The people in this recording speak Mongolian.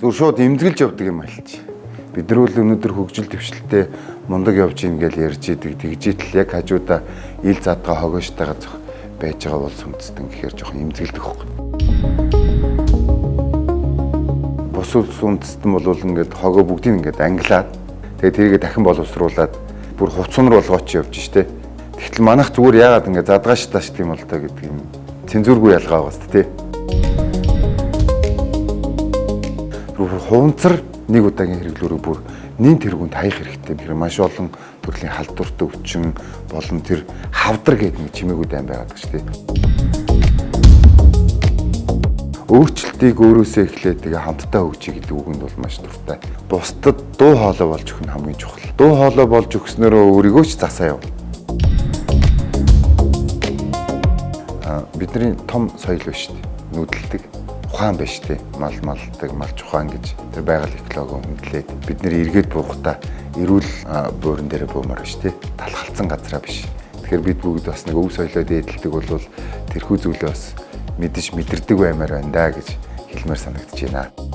Зүгээр шууд эмзэглэж явдаг юм альч. Бид нар бол өнөөдөр хөгжил дэвшилтэй мундаг явж ийн гэж ярьж идэг. Тэгжээтэл яг хажуудаа ил задгаа хогооштайгаа зөх байж байгаа улс үндэстэн гэхээр жоохон эмзэглдэг хөөх. Бус улс үндэстэн бол ингээд хогоо бүгдийг ингээд ангилаад тэгээ тэрийгэ дахин боловсруулад бүр хувц сунар болгооч явж штэ. Тэгтэл манайх зүгээр яагаад ингээд задгааш тааш тийм бол та гэдэг юм цензургүй ялгаа байгаа сте тий. Хуванцар нэг удаагийн хэрэглүүрээ бүр нэн тэргуунд хаях хэрэгтэй. Тэр маш олон төрлийн халдвартай өвчин болон тэр хавдар гэдэг нэг чимээгүй дайм байгаад гэж тий. Өөрчлөлтийг өөрөөсөө эхлээд тэгээ хамтдаа хөгжиж гэдэг үгэнд бол маш дуртай. Бусдад дуу хоолой болж өгөх нь хамгийн чухал. Дуу хоолой болж өгснөөрөө өөрийгөө ч засаа яв. Бидний том соёл биш үү? Нүүдэлдэг ухаан биш үү? Мал малдаг, малч ухаан гэж тэр байгаль экологи хөндлээд бид нэр эргээд буухтаа эрүүл буурн дээр буумаар биш тий. Талхалцсан газраа биш. Тэгэхээр бид бүгд бас нэг өв соёлоо дээдэлдэг бол тэрхүү зүйлээ бас мэдэж мэдэрдэг баймаар байна да гэж хэлмээр санагдаж байна.